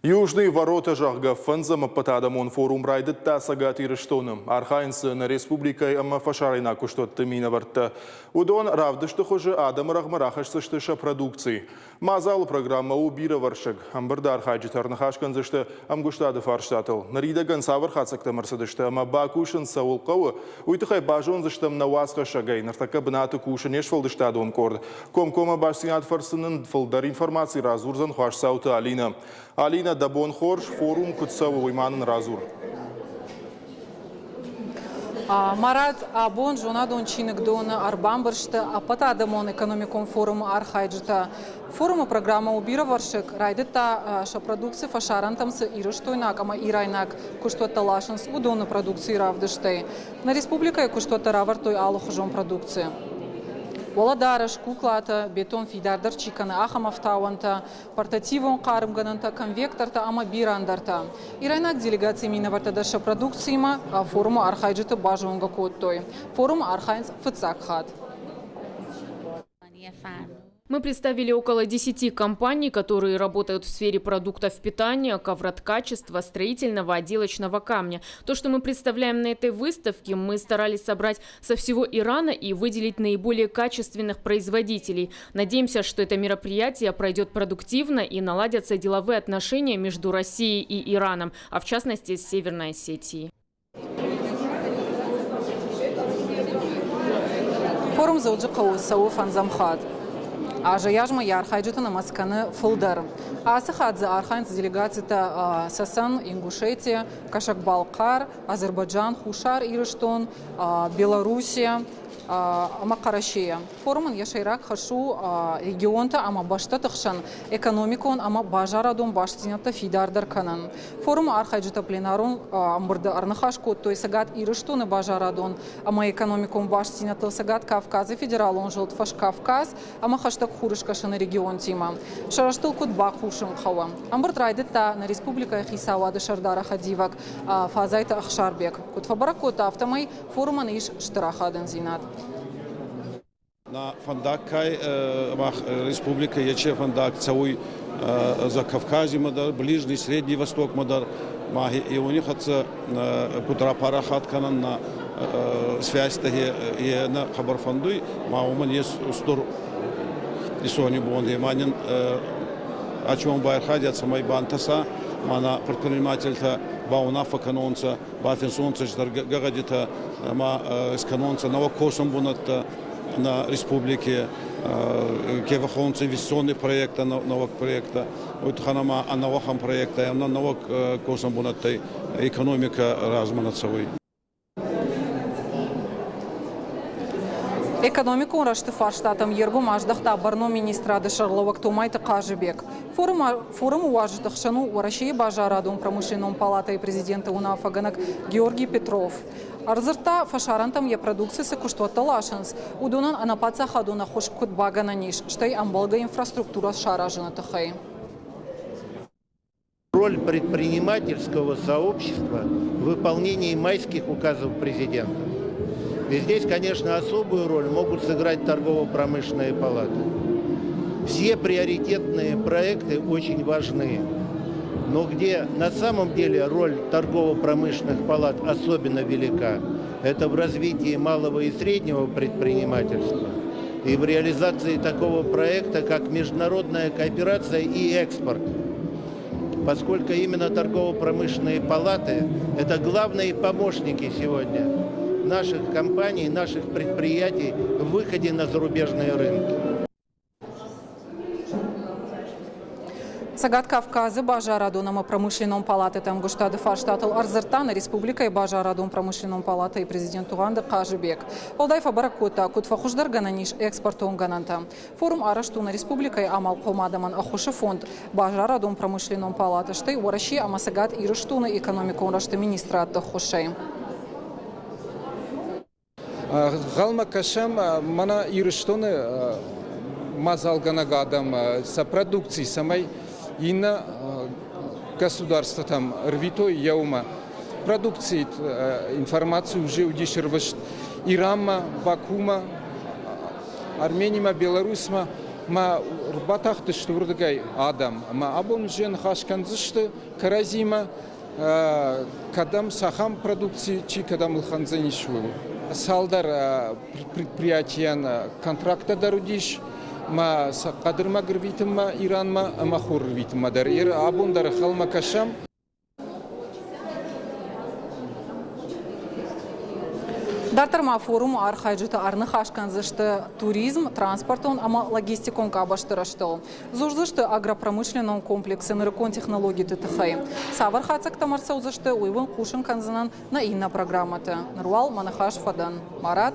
Южные ворота, зӕгъгӕ, фӕндзӕм ӕппӕтадӕмон форум райдыдта Цӕгат Ирыстоны. Архайынц дзы нӕ республикӕйы ӕмӕ фӕсарӕйнаг куыстуӕтты минӕвӕрттӕ. Уыдон равдысты хуызы адӕмы рӕгъмӕ рахӕсдзысты сӕ продукци. Мадзалы программӕ у бирӕвӕрсыг. Ӕмбырды архайджытӕ ӕрныхас кӕндзысты ӕмгуыстады фарстатыл. Ныридӕгӕн цавӕр хатдзӕгтӕм ӕрцыдысты ӕмӕ бакусын цӕуыл хъӕуы, уый тыххӕй базондзыстӕм нӕ уацхӕссӕгӕй. Ныртӕккӕ бынаты кусы не сфӕлдыстадон къорд. Комкоммӕ бастдзинад фӕрцы нын фылдӕр информаци радзурдзӕн Хуасдзауты Алинӕ. Алинӕ, дӕ бон хорз, форум куыд цӕуы, уый ма нын радзур. Марат, абон зонадон чиныгдоны ӕрбамбырсты ӕппӕтадӕмон экономикон форумы архайджытӕ. Форумы программӕ у бирӕвӕрсыг, райдыдта сӕ продукци фӕсарӕнтӕм цы ирыстойнаг ӕмӕ ирайнаг куыстуӕттӕ ласынц, уыдоны продукцийы равдыстӕй. Нӕ республикӕйы куыстуӕттӕ равӕрдтой алыхуызон продукци. Уӕлӕдарӕс, куклатӕ, бетон фидардӕр чи кӕны, ахӕм ӕфтауӕнтӕ, портативон хъармгӕнӕнтӕ, конвектортӕ ӕмӕ бирӕ ӕндӕртӕ. Ирайнаг делегацийы минӕвӕрттӕ дӕр сӕ продукциимӕ форумы архайджыты базонгӕ кодтой. Форумы архайынц фыццаг хатт. Мы представили около 10 компаний, которые работают в сфере продуктов питания, ковроткачества, строительного, отделочного камня. То, что мы представляем на этой выставке, мы старались собрать со всего Ирана и выделить наиболее качественных производителей. Надеемся, что это мероприятие пройдет продуктивно и наладятся деловые отношения между Россией и Ираном, а в частности с Северной Осетией. Форум Дзӕуджыхъӕуы цӕуы фӕндзӕм хатт. Азӕй-азмӕ йӕ архайджыты нымӕц кӕны фылдӕр. Ацы хатт дзы архайынц делегацитӕ Цӕцӕн, Ингушетия, Кӕсӕг-Балхъар, Азербайджан, Хуссар Ирыстон, Белоруссия ӕмӕ Хъӕрӕсейӕ. Форумӕн йӕ сӕйраг хӕс у регионтӕ ӕмӕ бӕстӕты хсӕн экономикон ӕмӕ базарадон бастдзинӕдтӕ фидардӕр кӕнын. Форумы архайджытӕ пленарон ӕмбырды ӕрныхас кодтой Цӕгат Ирыстоны базарадон ӕмӕ экономикон бастдзинӕдтыл Цӕгат Кавказы федералон зылд Фӕскавказ ӕмӕ Хӕстӕг Хурыскӕсӕны регионтимӕ. Сӕ рӕзтыл куыд бакусын хъӕуы. Ӕмбырд райдыдта нӕ республикӕйы хицауады сӕрдары хӕдивӕг Фадзайты Ӕхсарбег. Куыд фӕбӕрӕг кодта, афтӕмӕй форумӕн ис стыр ахадындзинад. Нӕ фӕндаг кӕй мах республикӕ ечи фӕндаг цӕуй Закавказимӕ дӕр, Ближний, Средний Востокмӕ дӕр. Ма иони хӕццӕ куд рапарахат кӕнӕн нӕ связьтӕ е нӕ хъӕбӕр фӕндуй, ма уомӕн ес устур исони бон. Ма нин ачон байархайдӕ, цӕмӕй бантӕса, ма нӕ предпринимательтӕ баунаффӕ кӕнонцӕ бафинсонцӕ гӕгъӕдитӕ ӕма искӕнонцӕ нӕуӕг косӕн бунӕттӕ нӕ республики, ке вӕхонцӕ инвестиционный проекттӕ, нӕуӕг проекттӕ, уой туххӕн ӕма ӕнӕуӕхӕн проекттӕ ӕма нӕуӕг косӕн бунӕттӕй экономикӕ размӕ нӕ цӕуй. Экономикон рӕзты фарстатӕм йе ргом аздӕхта бӕрнон министрады сӕргълӕууӕг Томайты Хъазыбег. Форумы уазджыты хсӕн у Уӕрӕсейы базарадон-промышленнон палатӕйы президенты уынаффӕгӕнӕг Георгий Петров. Ӕрдзырдта, фӕсарӕнтӕм йӕ продукци цы куыстуӕттӕ ласынц, уыдонӕн ӕнӕпаддзахадон ӕххуыс куыд багӕнӕн ис, стӕй ӕмбӕлгӕ инфраструктурӕ саразыны тыххӕй. Роль предпринимательского сообщества в выполнении майских указов президента. И здесь, конечно, особую роль могут сыграть торгово-промышленные палаты. Все приоритетные проекты очень важны. Но где на самом деле роль торгово-промышленных палат особенно велика, это в развитии малого и среднего предпринимательства и в реализации такого проекта, как международная кооперация и экспорт. Поскольку именно торгово-промышленные палаты – это главные помощники сегодня наших компаний, наших предприятий в выходе на зарубежные рынки. Цӕгат Кавказы базарадон ӕмӕ промышленнон палатӕты ӕмгуыстады фарстатыл ӕрдзырдта нӕ республикӕйы базарадон-промышленнон палатӕйы президент Тугъанты Хъазыбег. Уӕлдай фӕбӕрӕг кодта, куыд фӕхуыздӕргӕнӕн ис экспортон гӕнӕнтӕ. Форум арӕзт у нӕ республикӕйы амалхъом адӕмӕн ӕххуысы фонд, базарадон-промышленнон палатӕ, стӕй Уӕрӕсе ӕмӕ Цӕгат Ирыстоны экономикон рӕзты министрадты ӕххуысӕй. Ӕнхъӕлмӕ кӕсӕм мӕнӕ Ирыстоны мадзалгӕнӕг адӕм сӕ продукци, цӕмӕй иннӕ государствотӕм ӕрвитой еумӕ. Продукцийы информаци уже уыдис ӕрвыст Иранмӕ, Бакумӕ, Арменимӕ, Беларусьмӕ. Мӕ ӕрбатахтысты уырдыгӕй адӕм ӕмӕ абон уже ныхас кӕндзысты кӕрӕдзимӕ, кӕдӕм цахӕм продукци чи кӕдӕм ӕлхӕндзӕнис, ууыл. Цалдӕр предприятийӕн контракттӕ дӕр уыдис, ӕмӕ сӕ хъӕдырмӕг ӕрвитынмӕ Иранмӕ ӕмӕ хур ӕрвитынмӕ дӕр. Абон дӕр ӕнхъӕлмӕ кӕсӕм. Дарддӕр ма форумы архайджытӕ ӕрныхас кӕндзысты туризм, транспортон ӕмӕ логистикон къабӕзты рӕзтыл. Дзурдзысты агропромышленнон комплексы нырыккон технологиты тыххӕй. Цавӕр хатдзӕгтӕм ӕрцӕудзысты, уый уын хъусын кӕндзынӕн нӕ иннӕ программӕты. Ныр уал мӕ ныхас фӕдӕн. Марат?